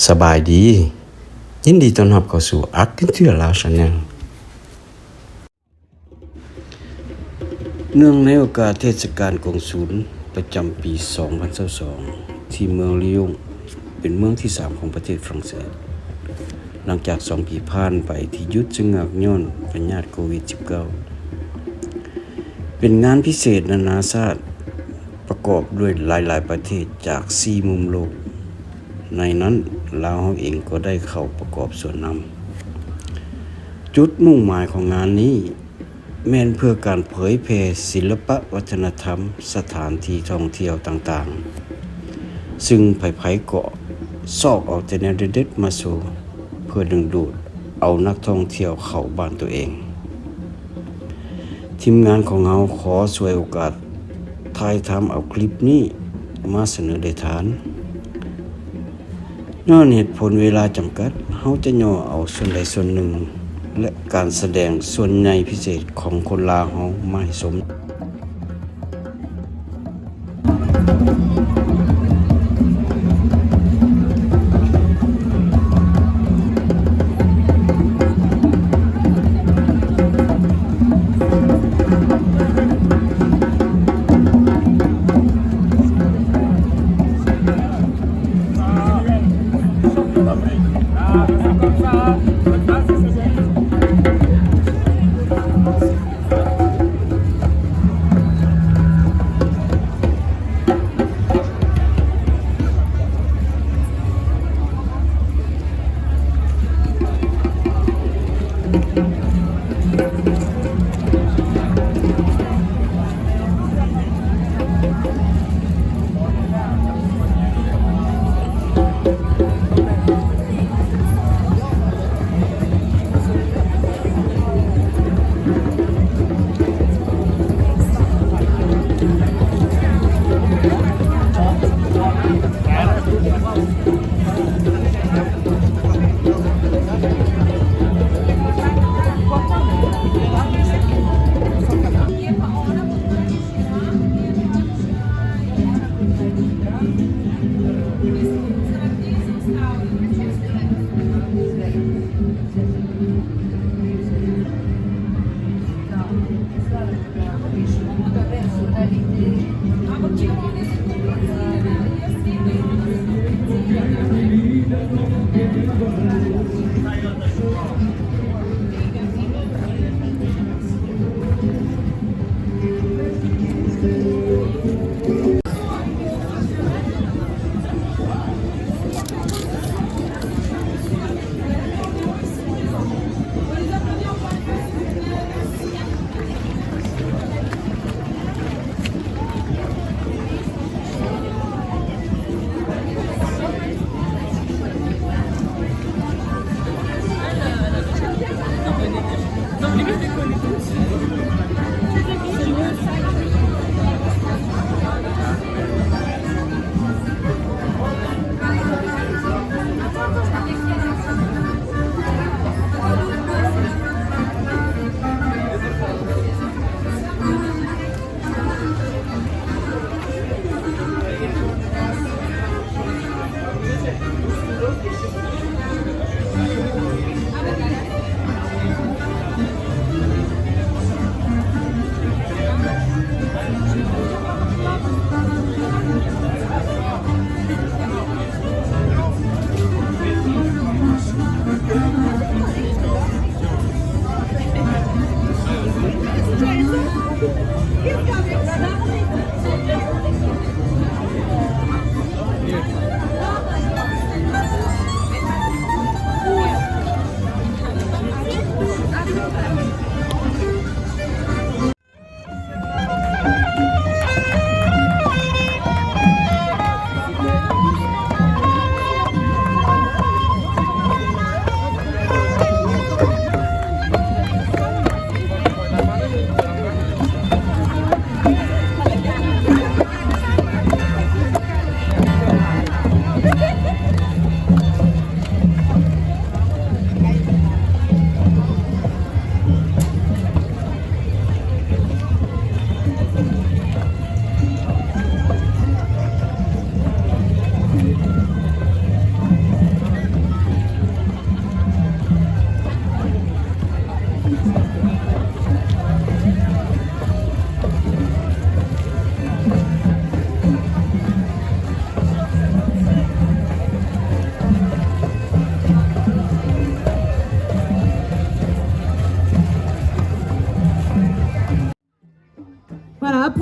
ສະບາຍດີ, ຍິນດີຕ້ອນຮັບເຂົ້າສູ່ Architecture Lao Channel. ເນື່ອງໃນໂອກາດເທດສະການກອງສູນປະຈຳປີສອງພັນຊາວສອງ ທີ່ເມືອງລີຢອງ ເປັນເມືອງທີສາມຂອງປະເທດຝຣັ່ງເສດ, ຫຼັງຈາກສອງປີຜ່ານໄປທີ່ຢຸດຊະງັກຍ້ອນພະຍາດໂຄວິດສິບເກົ້າ, ເປັນງານພິເສດນານາຊາດ ປະກອບດ້ວຍຫຼາຍໆປະເທດຈາກສີ່ມຸມໂລກ. ໃນນັ້ນ ລາວເຮົາເອງກໍໄດ້ເຂົ້າປະກອບສ່ວນນຳ. ຈຸດມຸ່ງໝາຍຂອງງານນີ້ແມ່ນເພື່ອການເຜີຍແຜ່ສິລະປະວັດທະນະທຳ, ສະຖານທີ່ທ່ອງທ່ຽວຕ່າງໆ, ຊຶ່ງໃຜໆກໍຊອກເອົາແຕ່ແນວເດັດໆມາໂຊ ເພື່ອດຶງດູດເອົານັກທ່ອງທ່ຽວເຂົ້າບ້ານຕົວເອງ. ທີມງານຂອງເຮົາຂໍສວຍໂອກາດຖ່າຍທຳເອົາຄລິບນີ້ມາສະເໜີແດ່ທ່ານ. ຍ້ອນເຫດຜົນເວລາຈຳກັດ, ເຮົາຈະຫຍໍ້ເອົາສ່ວນໃດສ່ວນໜຶ່ງ ແລະ ການສະແດງສ່ວນໃຫຍ່ພິເສດຂອງຄົນລາວເຮົາມາໃຫ້ຊົມ. ສະ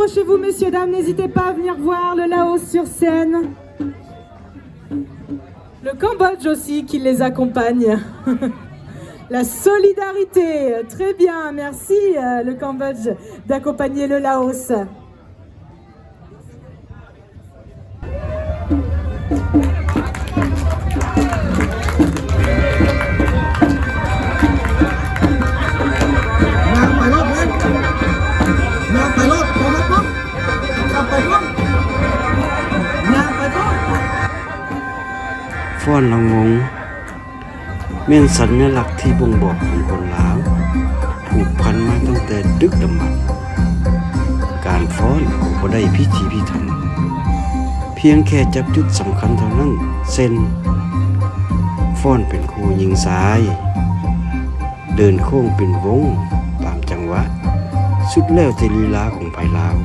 Approchez-vous, messieurs, dames, n'hésitez pas à venir voir le Laos sur scène. Le Cambodge aussi qui les accompagne. La solidarité, très bien, merci, euh, le Cambodge d'accompagner le Laos. ຟ້ອນລະວົງ ແມ່ນສັນຍະລັກທີ່ບົ່ງບອກຂອງຄົນລາວ ຜູກພັນມາຕັ້ງແຕ່ດຶກດຳບັນ. ການຟ້ອນກໍບໍ່ໄດ້ພິຖີພິຖັນ, ພຽງແຄ່ຈັບຈຸດສຳຄັນເທົ່ານັ້ນ ເຊັ່ນ ຟ້ອນເປັນຄູ່ຍິງຊາຍ, ເດີນໂຄ້ງເປັນວົງຕາມຈັງຫວະ, ສຸດແລ້ວແຕ່ລີລາຂອງໃຜລາວ.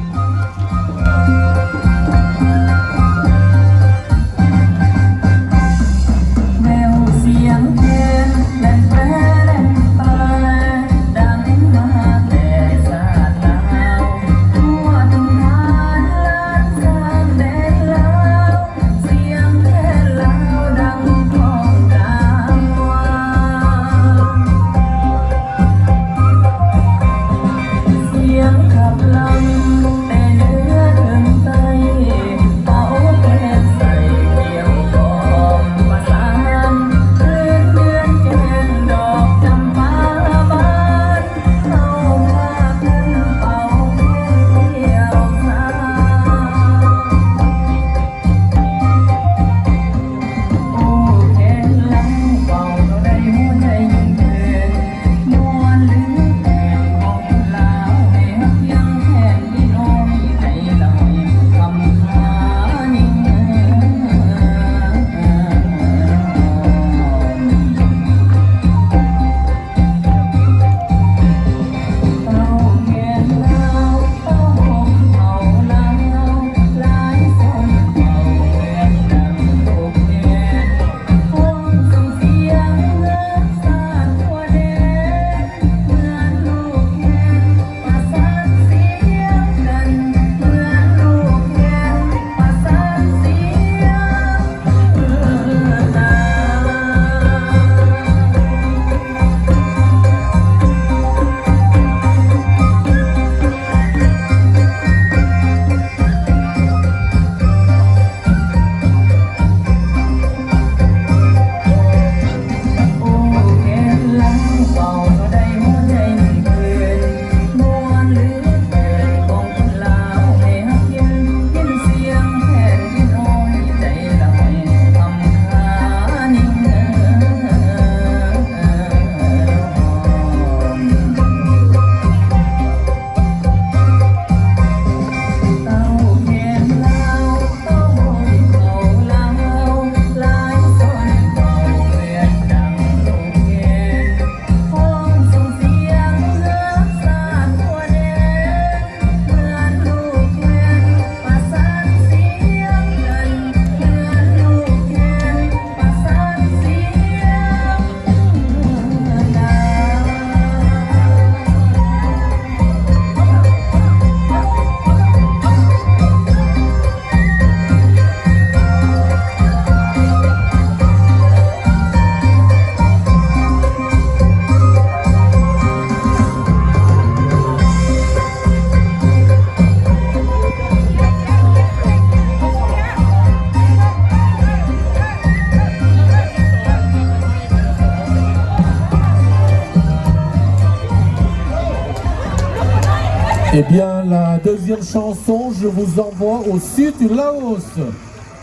Eh bien, la deuxième chanson, je vous envoie au sud du Laos.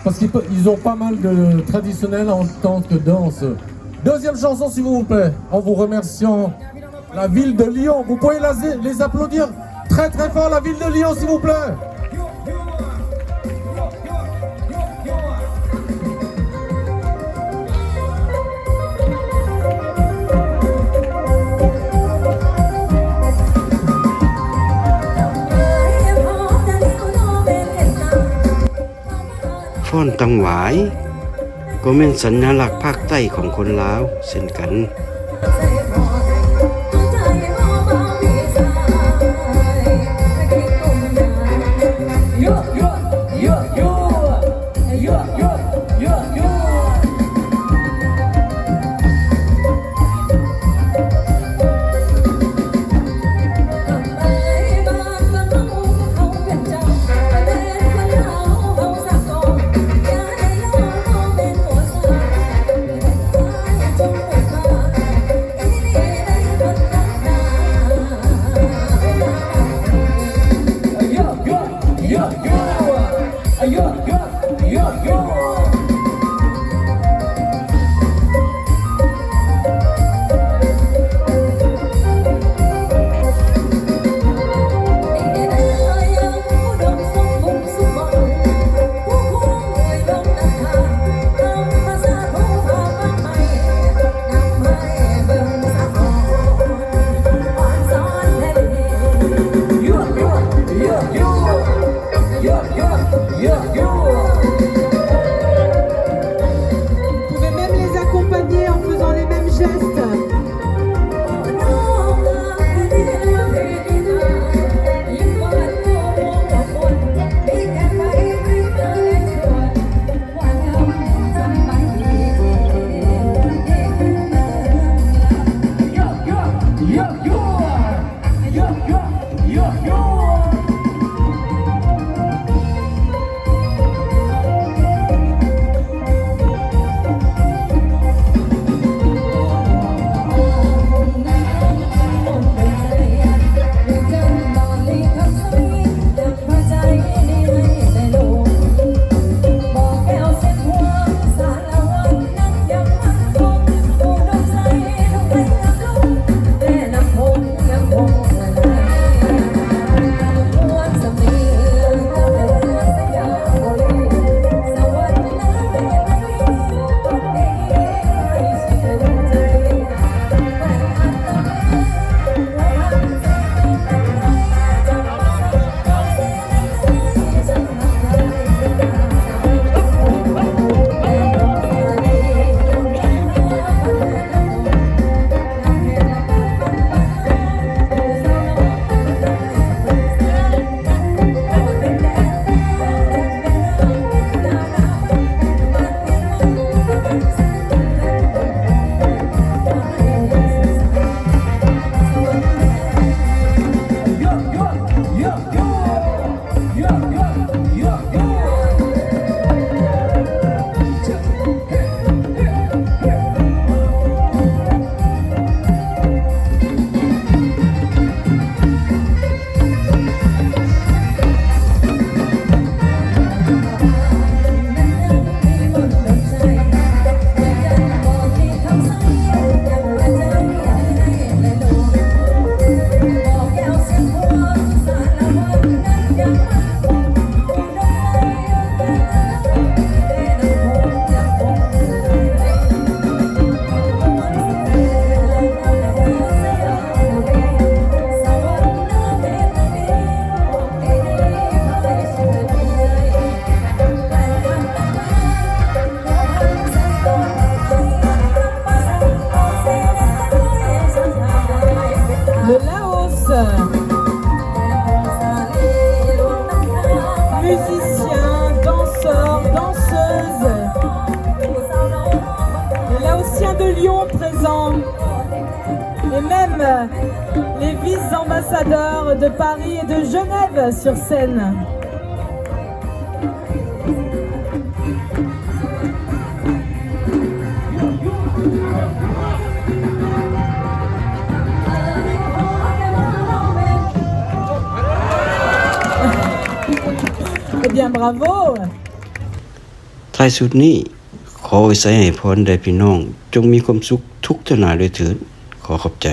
Parce qu'ils pe-, ils ont pas mal de traditionnels en tant que danse. Deuxième chanson, s'il vous plaît, en vous remerciant la ville de Lyon. Vous pouvez la-, les applaudir très, très fort, la ville de Lyon, s'il vous plaît. Phone Tang Wai ກໍແມ່ນສັນຍາລັກພາກໃຕ້ຂອງຄົນລາວເຊັ່ນກັນ. Les vice-ambassadeurs de Paris et de Genève sur scène. ເອີ bien, bravo. ທ້າຍສຸດນີ້ ຂໍອວຍໄຊໃຫ້ພອນແດ່ພີ່ນ້ອງ ຈົ່ງມີຄວາມສຸກທຸກເທື່ອໜ້າດ້ວຍເທີ້ນ. ຂໍຂອບໃຈ.